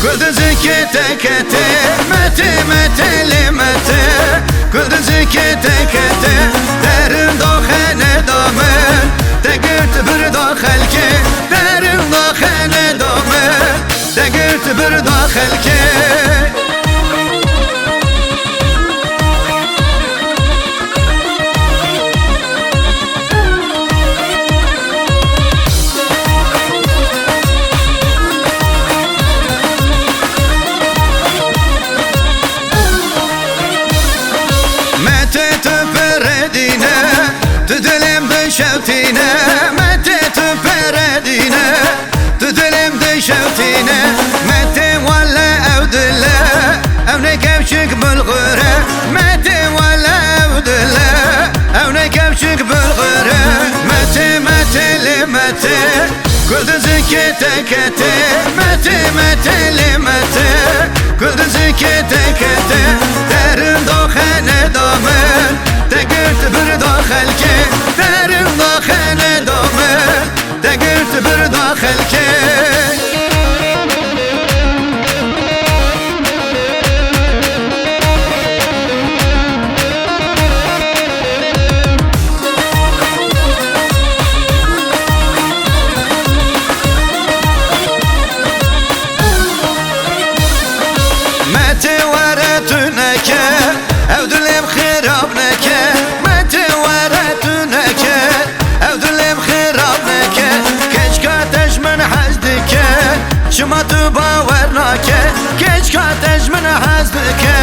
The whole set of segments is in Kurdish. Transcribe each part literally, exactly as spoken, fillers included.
Kul dizikê te ketê, metê, metê lê metê. Kul dizikê te ketê, derin daxene da min. Te girt bir da xelkê, derin daxene da min. Te girt bir da xelkê. Metê tu pere dîne, tu dilêm dişewtîne. Metê tu pere dîne, tu dilêm dişewtîne. Metê wele ew dile, ew ne kevçik bulxure. Metê wele ew dile, ew ne kevçik bulxure. Metê, metê lê metê. Kul dizikê te ketê, metê, metê lê metê. Kul dizikê te ketê, derin daxene da min. Te girt bir da xelkê, derin daxene da min. Te girt bir da xelkê. Metê were tu neke, ew dilêm xirab neke. Metê were tu neke, ew dilêm xirab neke. Keçka te ji min hez dike, çima tu bawer nake? Keçka te ji min hez dike,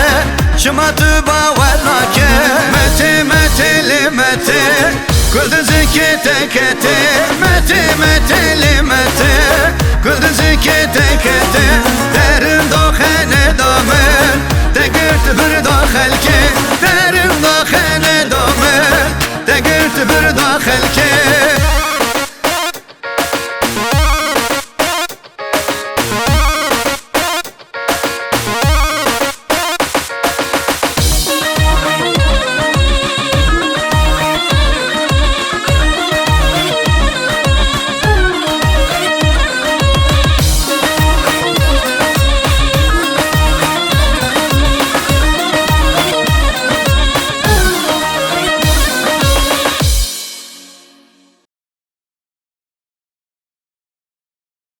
çima tu bawer nake? Metê, metê lê metê. Kul dizikê te ketê, metê, metê lê metê. Kul dizikê te ketê, derin daxene da min. Te girt bir da xelkê, derin daxene da min. Te girt bir da xelkê.